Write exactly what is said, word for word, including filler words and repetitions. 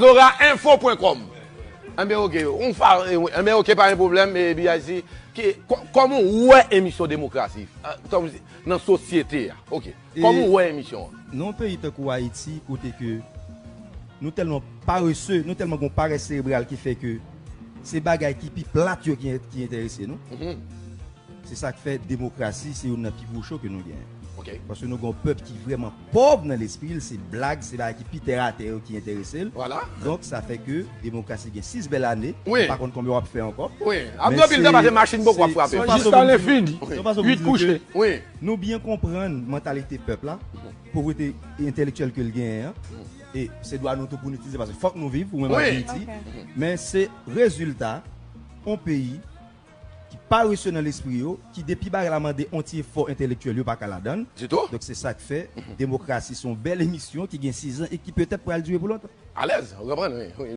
Dora info pwen kòm. Enben, oke, on fa, enben, oke, pa gen pwoblèm, e, B I C, ki, kò-, kòman w wè emisyon demokrasi, a, kòm si, nan sosyete a? Oke. Kòman w wè emisyon an? Nan yon peyi tankou Ayiti, kote ke nou tèlman parese, nou tèlman gon parès serebral ki fè ke se bagay ki pi plat yo ki, ki enterese nou. Mhm. Se sa k fè demokrasi se youn nan pi gwo cho ke nou genyen. Oke. Paske nou gen yon pèp ki vrèman pòv nan lespri l, se blag, se bagay ki pi tè atè yo ki enterese l. Vwala. Donk, sa fè ke demokrasi gen sis bèl ane. Wi. M pa konn konbyen w ap fè ankò. Wi. Ap gen anpil tan pase machin poko ap frape. Jiska lenfini. Uit kouche. Wi. Nou byen konprann mantalite pèp la, povrete entelektyèl ke l genyen an. E se dwa nou tou pou nou itilize, paske fòk nou viv, ou menm ak Ayiti. Oke. Men se rezilta yon peyi ki parese nan lespri yo, ki depi bagay la mande yon ti efò entelektyèl, yo pa ka ladan l. Ditou. Donk, se sa k fè demokrasi se yon bèl emisyon ki gen sis an e ki petèt pral dire pou lontan. Alèz, ou konprann, wi, wi.